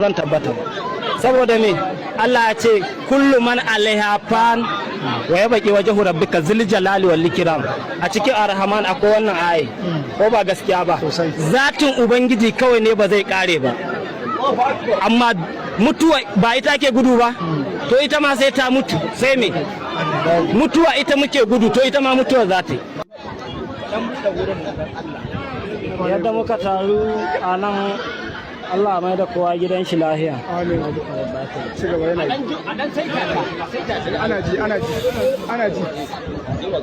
Zan tabbata ba, saboda me? Allah ya ce kullu man alaiha fan wa yabqa wajhu rabbika zil jalali wal ikram. A cikin Arrahman akwai wannan ayi, ko ba gaskiya ba? Zatin Ubangiji kawai ne ba zai kare ba, amma mutuwa ba ita ake gudu ba? To ita ma sai ta mutu. Sai me? Mutuwa ita muke gudu, to ita ma mutuwa za ta yi. Yadda muka taru a nan, Allah mai da kowa gidan shi lahiya. Amin. Ci gaba, yana yi. Ana ji, ana ji, ana ji.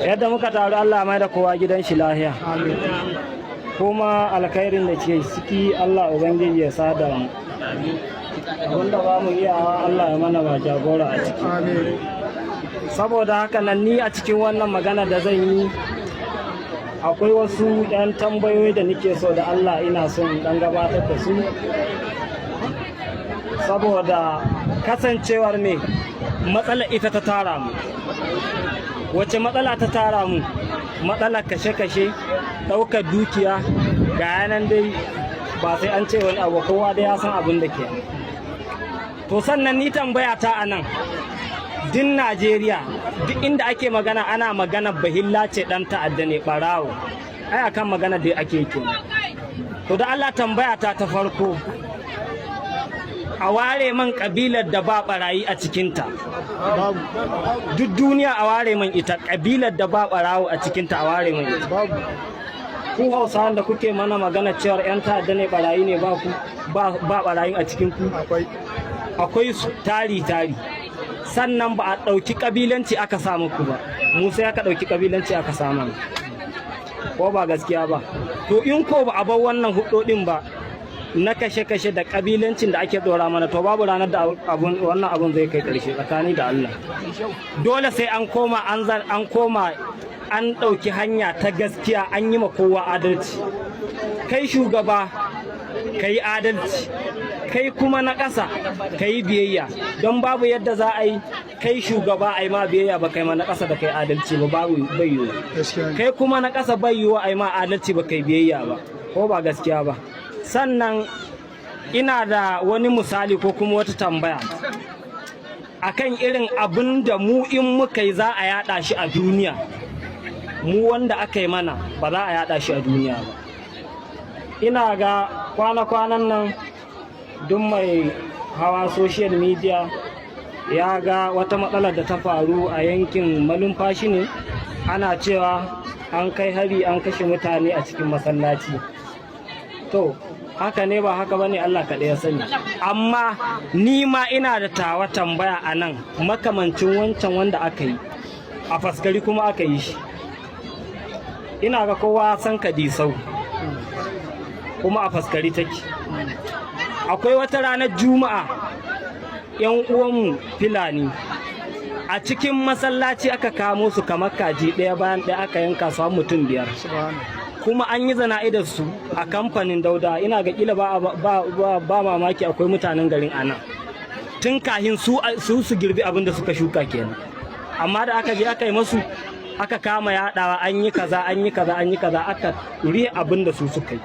Yadda muka taru, Allah mai da kowa gidan shi lahiya. Amin. Kuma alkhairin da ke ciki, Allah Ubangiji ya sada mu. Abinda ba mu iyawa, Allah ya mana ba jagora a ciki. Amin. Saboda haka nan, ni a cikin wannan magana da zan yi, akwai wasu 'yan tambayoyi da nake so da Allah ina son dan gabatar da su, saboda kasancewar me matsala ita ta tara mu. Wace matsala ta tara mu? Matsalar kashe-kashe, ɗaukar dukiya, ga yanan dai, ba sai an ce wani abu, kowa da ya san abin da ke. To sannan ni tambaya ta a nan, din Najeriya duk inda ake magana, ana magana bahillace dan ta'adda ne, barawo. Ai akan magana dai ake kenan. To da Allah, tambaya ta ta farko, a ware man kabilar da ba barayi a cikinta. Babu. Duk duniya a ware man ita, kabilar da ba barawo a cikinta, a ware man ita. Babu. Ku Hausawan da kuke mana magana cewar 'yan ta'adda ne, barayi ne, ba ku ba barayin a cikin ku? Akwai. Akwai su tari tari. Sannan ba a ɗauki ƙabilanci aka sa muku ba, mu sai aka ɗauki ƙabilanci aka sa mana, ko ba gaskiya ba? To in ko ba a bar wannan hudodin ba na kashe-kashe da kabilancin da ake dora mana, to babu ranar da wannan abun zai kai karshe. Tsakani da Allah, dole sai an koma an zan an koma an ɗauki hanya ta gaskiya, an yi ma kowa adalci. Kai shugaba, ka yi adalci, kai kuma na ƙasa ka yi biyayya, don babu yadda za a yi kai shugaba a yi ma biyayya ba kai ma na ƙasa da kai adalci ba. Babu, bai yiwu. Gaskiya ne. Kai kuma na ƙasa, bai yiwu a yi ma adalci ba kai biyayya ba, ko ba gaskiya ba? Sannan ina da wani misali ko kuma wata tambaya akan irin abin da mu in muka yi za a yada shi a duniya, mu wanda aka yi mana ba za a yada shi a duniya ba. Ina ga kwana-kwanan nan duk mai hawa social media ya ga wata matsalar da ta faru a yankin Malumfashi ne, ana cewa an kai hari, an kashe mutane a cikin masallaci. To haka ne ba haka bane, Allah kaɗai ya sani. Amma ni ma ina da tawa tambaya a nan, makamancin wancan wanda aka yi a Faskari kuma aka yi shi. Ina ga kowa san Kadisau, kuma a Faskari take. Akwai wata ranar Juma'a, yan uwanmu Fulani a cikin masallaci aka kamo su kamar kaji, ɗaya bayan ɗaya aka yanka su har mutum biyar. Subhanallah. Kuma an yi zana'idar su a kamfanin Dauda. Ina ga kila ba mamaki akwai mutanen garin anan. Tun kahin su girbi abin da suka shuka kenan. Amma da aka je aka yi masu, aka kama yaɗawa, an yi kaza, an yi kaza, an yi kaza, aka rihe abin da su suka yi.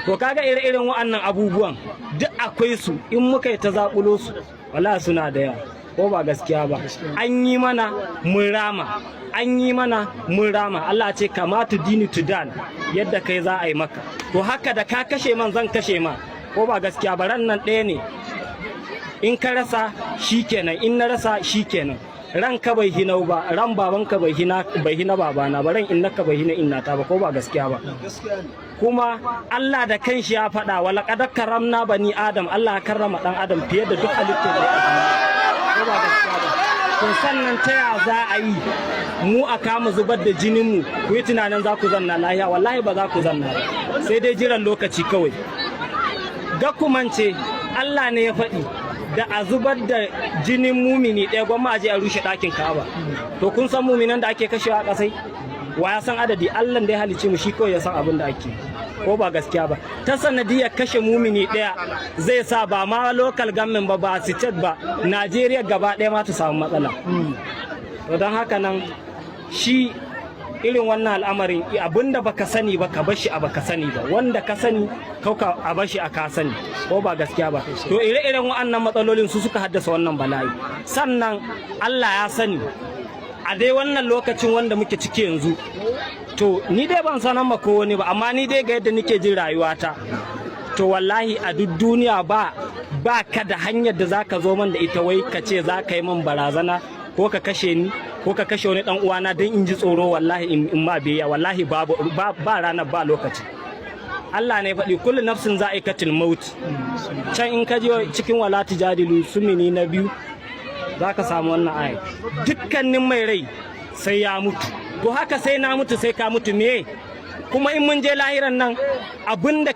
To kaga ire-iren wa'annan abubuwan duk akwai su. In muka yi ta zaƙulo su, wala suna da yawa, ko ba gaskiya ba? An yi mana, mun rama. An yi mana, mun rama. Allah ce kama tudinu tudan, yadda kai za a yi maka. To haka da ka kashe man, zan kashe ma, ko ba gaskiya ba? Ran nan ɗaya ne. In ka rasa shikenan, in na rasa shikenan. Ran ka bai hinau ba, ran babanka bai hina babana ba, ran innaka bai hina innata ba, ko ba gaskiya ba? Kuma Allah da kanshi ya faɗa, wa laqad karramna bani Adam. Allah ya karrama dan Adam fiye da duk halittar da ya, ko ba gaskiya ba? To sannan ta ya za a yi mu a kama zubar da jinin mu, ku yi tunanin za ku zanna lahiya? Wallahi ba za ku zanna ba, sai dai jiran lokaci kawai. Ga kumance Allah ne ya faɗi, da a zubar da jinin mumini ɗaya, gwamma a je a rushe ɗakin Ka'aba. To kun san muminan da ake kashewa a ƙasai? Wa ya san adadi? Allah da ya halicce mu shi kawai ya san abin da ake, ko ba gaskiya ba? Ta sanadiyar kashe mumini ɗaya zai sa ba ma local government ba, ba state ba, Najeriya gaba ɗaya ma ta samu matsala. To don haka nan shi Irin wannan al'amarin, abinda baka sani ba, ka bashi a baka sani ba. Wanda ka sani kauka a bashi a ka sani, ko ba gaskiya ba? To, ire-iren waɗannan matsalolin su suka haddasa wannan bala'i. Sannan Allah ya sani, a dai wannan lokacin wanda muke ciki yanzu, to ni dai ban sanan ma ko wani ba, amma ni dai ga yadda nake jin rayuwata, to wallahi a duk duniya ba ka da hanyar da zaka zo man da ita wai ka ce za ka yi min barazana, ko ka kashe ni, ko ka kashe wani dan uwana don in ji tsoro, wallahi in ma biyayya, wallahi babu. Ba ranar, ba lokaci. Allah ne faɗi kullu nafsin za'iqatul maut. Can in ka je cikin wala tujadilu sumini na biyu, za ka samu wannan aya: dukkanin mai rai sai ya mutu. To haka sai na mutu, sai ka mutu, me kuma in mun je lahiran nan abinda